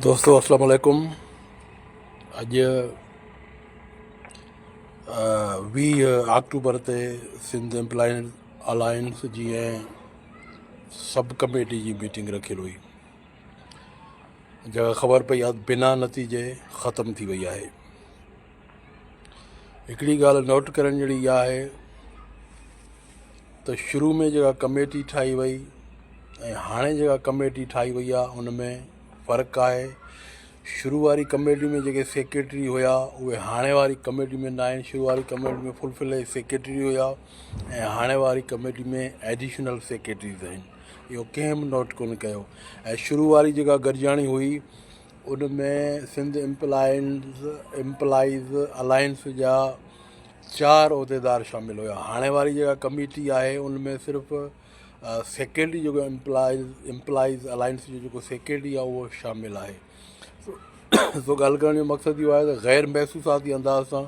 دوستو اسلام عليڪم اڄ 20 آڪٽوبر تي سنڌ امپلائز الائنس جي ۽ سب ڪميٽي جي ميٽنگ رکيل هئي جيڪا خبر پئي آهي بنا نتيجي ختم ٿي وئي آهي هڪڙي ڳالهه نوٽ ڪرڻ جهڙي اها آهي ته شروع ۾ جيڪا ڪميٽي ٺاهي وئي ۽ هاڻي جيڪا ڪميٽي ٺاهي وئي آهي ان ۾ فرق آهي. شروع واري ڪميٽي ۾ جيڪي سيڪريٽري هيا اهي هاڻي واري ڪميٽي ۾ نه آهن. شروع واري ڪميٽي ۾ فل فليج سيڪريٽري هيا ۽ هاڻي واري ڪميٽي ۾ ايڊيشنل سيڪريٽريز آهن. اهو ڪنهن به نوٽ ڪونه ڪيو ۽ شروع واري جيڪا گڏجاڻي هئي ان ۾ سنڌ امپلائيز الائنس جا چار عهديدار شامل هيا. هاڻي واري جيڪا ڪميٽي آهي ان ۾ صرف سيڪريٽري جيڪو امپلائيز الائنس جو جيڪو سيڪريٽري آهي اهو شامل آهي. سو ڳالهه ڪرڻ جو مقصد اهو آهي ته غير محسوساتي انداز سان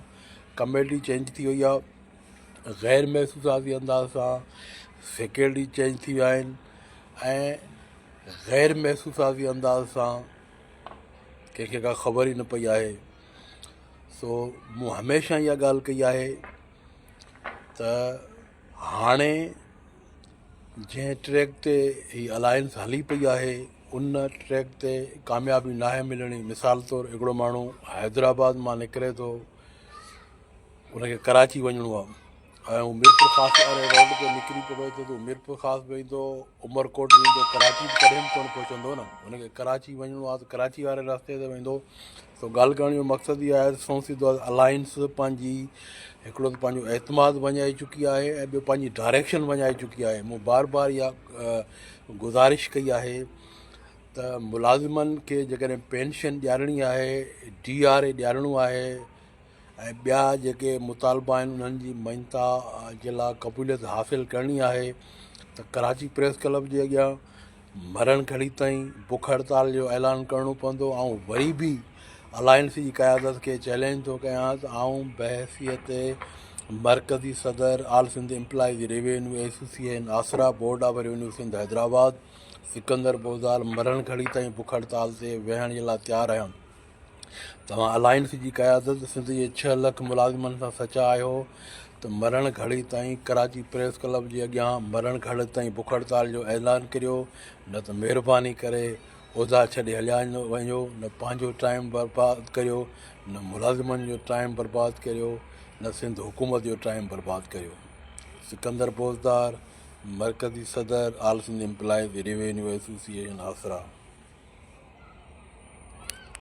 ڪميٽي چينج ٿي وئي آهي، غير محسوساتي انداز سان سيڪريٽري چينج ٿي ويا آهن ۽ غير محسوساتي انداز سان ڪنهن کي ڪا خبر ئي نه پئي آهي. سو مون هميشه اها ڳالهه ڪئي آهي ته هاڻي جنهن ٽريڪ تي هي الائنس هلي پئي آهي ان ٽريڪ تي ڪاميابي ناهي ملڻي. مثال طور هڪڙو ماڻهو حيدرآباد مان نڪري ٿو ان کي ڪراچي وڃڻو آهي ۽ هو ميرپور خاص واري روڊ تي نڪري پوي ٿو ته هو ميرپور خاص به ويندو، عمرڪوٽ ويندو، ڪراچي به ڪڏهن به ڪونه پهچندو نه. هن کي ڪراچي وڃڻو آهي ته ڪراچي واري رستي تي ويندو. سو ڳالهه ڪرڻ جو مقصد اهو آهي ته سون سڌو الائنس پنهنجي هڪڙو ته پنهنجو اعتماد وڃائي چڪي آهي ۽ ٻيو پنهنجي ڊائريڪشن وڃائي چڪي آهي. مون بار بار اها گذارش ڪئي آهي ته ملازمن کي جيڪڏهن پينشن ڏيارڻي آهي، ڊي آر اي ڏيارڻو آهي، ۽ ٻيا جيڪي مطالبا آهن انهن جي مڃتا جي لاء قبوليت حاصل ڪرڻي آهي ته ڪراچي پريس ڪلب جي اڳيان مرڻ گهڙي تائين بک هڙتال جو اعلان ڪرڻو پوندو. آئون وري به الائنس جي قيادت کي چئلينج ٿو ڪيان ته آئون بحيثيت مرڪزي صدر all Sindh employees revenue association آسرا board of revenue Sindh Hyderabad Sikandar Bozdar مرڻ گهڙي تائين بک هڙتال تي ويهڻ جي لاء تيار آهيان. توهان الائنس جي قيادت سنڌ جي ڇهه لک ملازمن سان سچا آهيو ته مرڻ گهڙي تائين ڪراچي پريس ڪلب جي اڳيان مرڻ گهڙي تائين بک هڙتال جو اعلان ڪريو نه ته مهرباني ڪري عهدا ڇڏي هليا وڃو نه پنهنجو ٽائيم برباد ڪريو نه ملازمن جو ٽائيم برباد ڪريو نه سنڌ حڪومت جو ٽائيم برباد ڪريو. سڪندر بوزدار، مرڪزي صدر آل سنڌ امپلائيز ريونيو ايسوسيئيشن آسرا.